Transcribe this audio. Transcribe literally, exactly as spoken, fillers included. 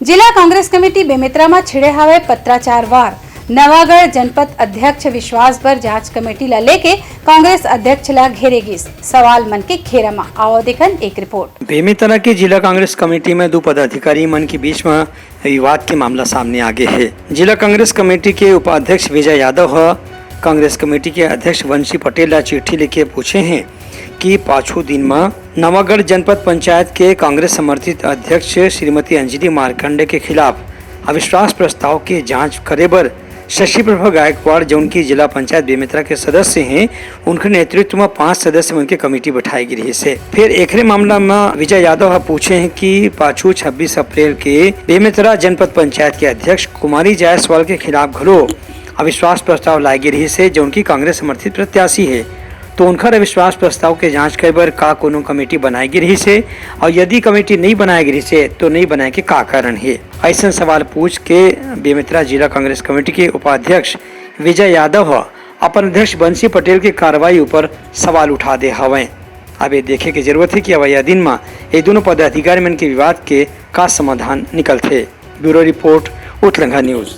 जिला कांग्रेस कमेटी बेमेतरा म छिड़े हवय पत्राचार वार। नवागढ़ जनपद अध्यक्ष विश्वास बर जांच कमेटी ला लेके कांग्रेस अध्यक्ष ला घेरे गिस। सवाल मन के घेरा म। आवो देखन एक रिपोर्ट। बेमेतरा के जिला कांग्रेस कमेटी में दू पदाधिकारी मन के बीच में विवाद के मामला सामने आगे हे। जिला कांग्रेस कमेटी के उपाध्यक्ष विजय यादव ह कांग्रेस कमेटी के अध्यक्ष वंशी पटेल ला चिट्ठी लिखे पूछे हे कि पाछू दिन म नवागढ़ जनपद पंचायत के कांग्रेस समर्थित अध्यक्ष श्रीमती अंजलि मार्कंडे के खिलाफ अविश्वास प्रस्ताव के जांच करे बर शशि प्रभा गायकवाड़, जौन की जिला पंचायत बेमेतरा के सदस्य हे, उनके नेतृत्व म पांच सदस्य मन के कमेटी बैठाए गे रिहिस हे। फेर एकरे मामला म विजय यादव ह पूछे हे कि पाछू छब्बीस अप्रैल के बेमेतरा जनपद पंचायत के अध्यक्ष कुमारी जायसवाल के खिलाफ घलो अविश्वास प्रस्ताव लाए गे रिहिस हे, जौन की कांग्रेस समर्थित प्रत्याशी हे, तो उनकर अविश्वास प्रस्ताव के जांच करे बर का कोनो कमेटी बनाए गे रिहिस हे, और यदि कमेटी नहीं बनाए गे रिहिस हे, तो नहीं बनाए के का कारण हे? अइसन सवाल पूछ के बेमेतरा जिला कांग्रेस कमेटी के उपाध्यक्ष विजय यादव ह अपन अध्यक्ष बंसी पटेल के कार्रवाई ऊपर सवाल उठा दे हवय। अब ये देखे के जरूरत हे कि अवइया दिन म ये दोनों पदाधिकारी मन के विवाद के का समाधान निकलथे। Bureau report, Utlangha news.